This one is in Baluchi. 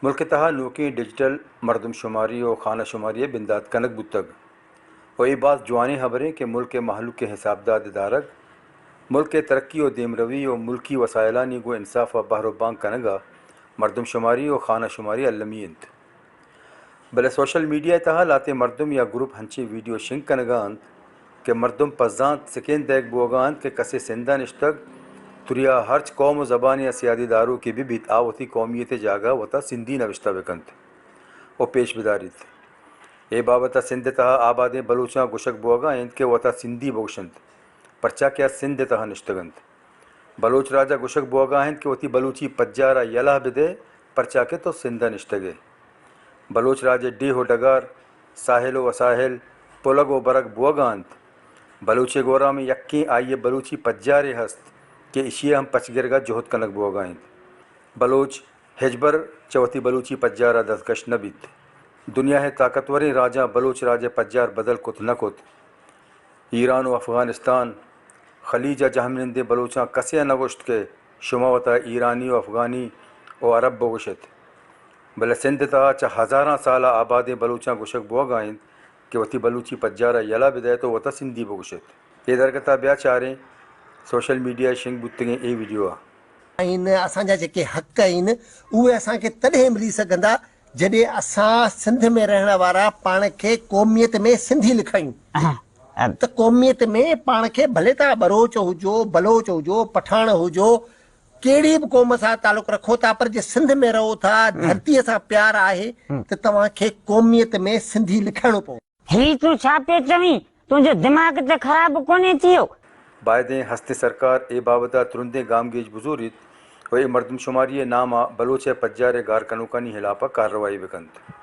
ملک ءِ تہا نوکیں ڈیجیٹل مردم شماری و خانہ شماری ءِ بندات کنگ بوتگ و اے باز جوانیں ہبریں کہ ملک ءِ مہلوک ءِ حساب داد ءِ دارگ، ملک ءِ ترقی و دیمروی و ملکی وسائلانی گوں انصاف ءَ بہر و بانگ کنگ ءَ مردم شماری و خانہ شماری المی انت۔ بلے سوشل میڈیا ءِ تہا لہتیں مردم یا گروپ ہنچیں ویڈیو شنگ کنگ ءَ انت کہ مردم پہ زانت سکین دئیگ بوگ ءَ انت کہ کسے سندھ ءَ نشتگ، تریا ہرچ قوم و زبانے ءِ سیادی داروکے بہ بیت، آ وتی قومیت ءِ جاگہ ءَ وتا سندھی نبشتہ بہ کنت و پیش بداریت۔ اے بابت ءَ سندھ ءِ تہا آبادیں بلوچاں گوشگ بوگ ءَ انت کہ وتا سندھی بگوشنت، پرچا کہ آ سندھ ءِ تہا نشتگ انت۔ بلوچ راج ءَ گوشگ بوگ ءَ انت کہ وتی بلوچی پجار ءَ یلہ بدئے، پرچا کہ تو سندھ ءَ نشتگ ئے۔ بلوچ راج ءِ ڈیھ و ڈگار، ساحل و وساحل، پلگ و برگ بوگ ءَ انت۔ بلوچ ءِ گورا ہمے یکیں آئی ءِ بلوچی پجارے ہست کہ اشی ءِ ہم پچ گرگ ءَ جہد کنگ بوگ ءَ انت۔ بلوچ ہچبر چہ وتی بلوچی پجار ءَ دزکش نہ بیت۔ دنیا ءِ طاقتوریں راجاں بلوچ راج ءِ پجار بدل کت نہ کت۔ ایران و افغانستان، خلیج ءِ جہمنندیں بلوچاں کسے ءَ نہ گوشت کہ شما وتا ایرانی و افغانی و عرب بگوش ات۔ بلے سندھ ءِ تہا چہ ہزاراں سال ءَ آبادیں بلوچاں گوشگ بوگ ءَ انت کہ وتی بلوچی پجار ءَ یلہ بدئیت و وتا سندھی بگوش ات۔ اے درگت ءَ بیا چاریں سوشل میڈیا ءَ شنگ بوتگیں اے ویڈیو ءَ۔ آئین، اسان جا جيڪي حق آهن، اهي اسان کي تڏهن ملي سگهندا، جڏهن اسان سنڌ ۾ رهڻ وارا پاڻ کي قوميت ۾ سنڌي لکايون. ته قوميت ۾ پاڻ کي ڀلي توهان ٻروچ هجو، بلوچ هجو، پٺاڻ هجو، ڪهڙي به قوم سان تعلق رکو ٿا، پر جي سنڌ ۾ رهو ٿا، ڌرتيءَ سان پيار آهي، ته توهان کي قوميت ۾ سنڌي لکائڻو پوندو. هي تون ڇا پيو چوين؟ تنهنجو دماغ ته خراب ڪونهي ٿيو؟ بائدين هستين سرڪار اي بابت ءَ ترندين گامگيج بزوريت و اي مردم شماري ءِ نام ءَ بلوچ ءِ پجار ءِ گار ڪنوڪاني هلاپ ءَ ڪارروائي بڪنت.